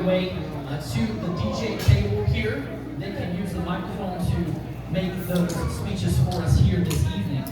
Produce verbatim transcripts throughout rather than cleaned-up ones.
Way, uh, to the D J table here. They can use the microphone to make those speeches for us here this evening.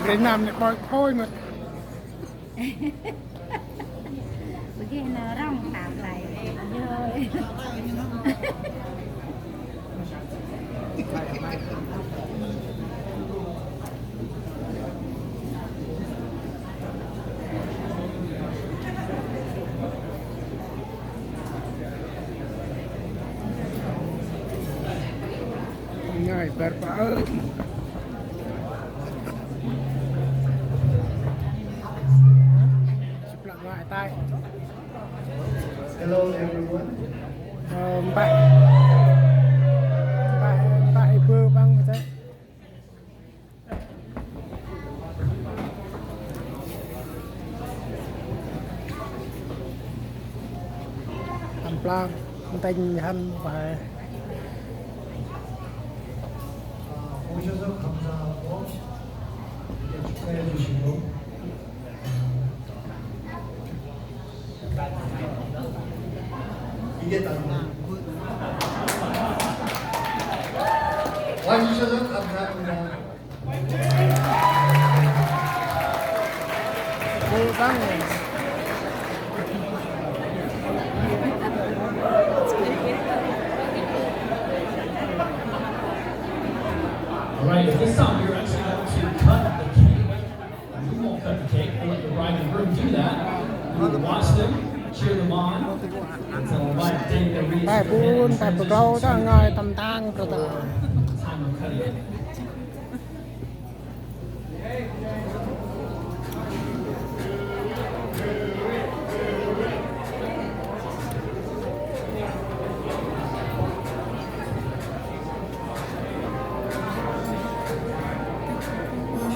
Rê năm nê ƀoi khôi mơ. Bơ geh nơh rŏng tap lay. Yơi. Ngai bar pa. Siplah ngai tai. Hello everyone. Ơ, mpeh. Mpeh, mpeh i bơ băng mơ tê. Ăn plang, ntênh hăn phải. 오셔서 감사하고 이렇게 축하해 주시고 이게 다 와주셔서 감사합니다. All right, at this time, we're actually going to cut the cake. We won't cut the cake. We'll let the bride and groom do that. We will watch them, cheer them on, until the bride ding their wreaths. Pai bun, pai bun, ta ngai tâm tang, brother. Time of cutting it.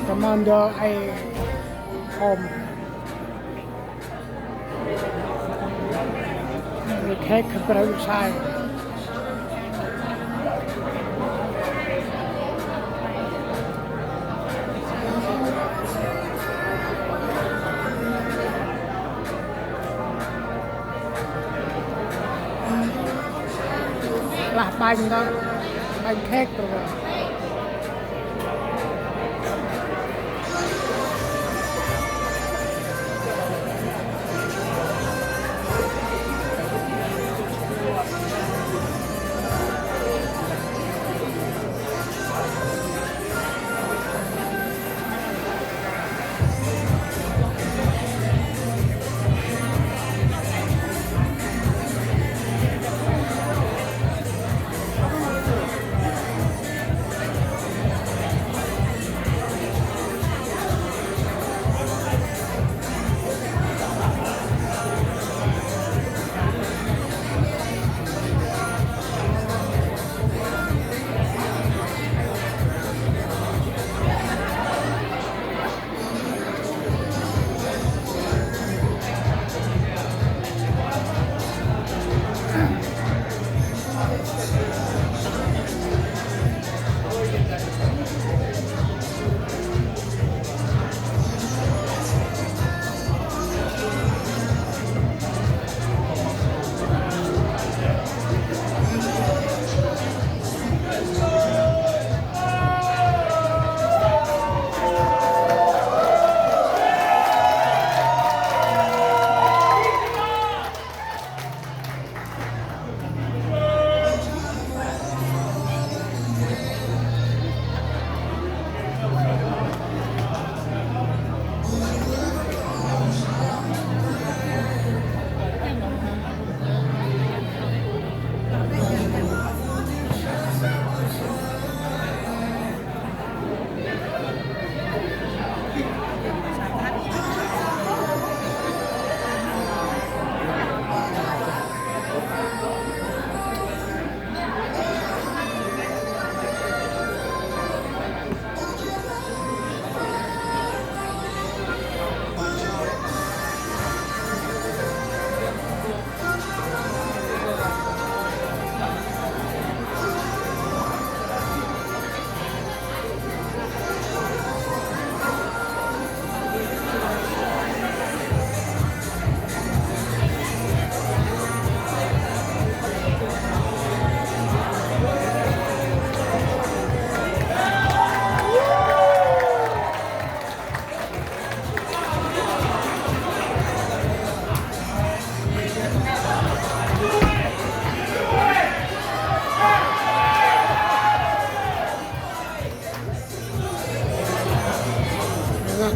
Commander ai hom. Khek kơ brah sai. Lah banh đó, banh khek rồi.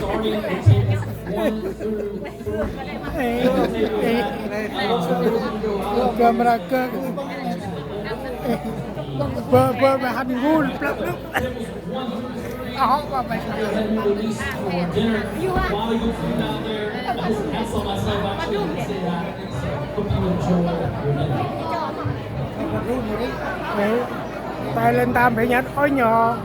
Sorry, it takes one through three. Camera cơ. Bơ, bơ, bơ, hăn ngul, plăp, plăp. Ơ, bơ, bơ. Release for dinner. While you three down there, I just cancel myself out, so you can say hi. Hope you enjoy your dinner. Tay lên tam phải nhắn ôi nhỏ.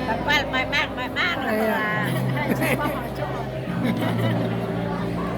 Bye bye, bye bye, bye bye. Ê à.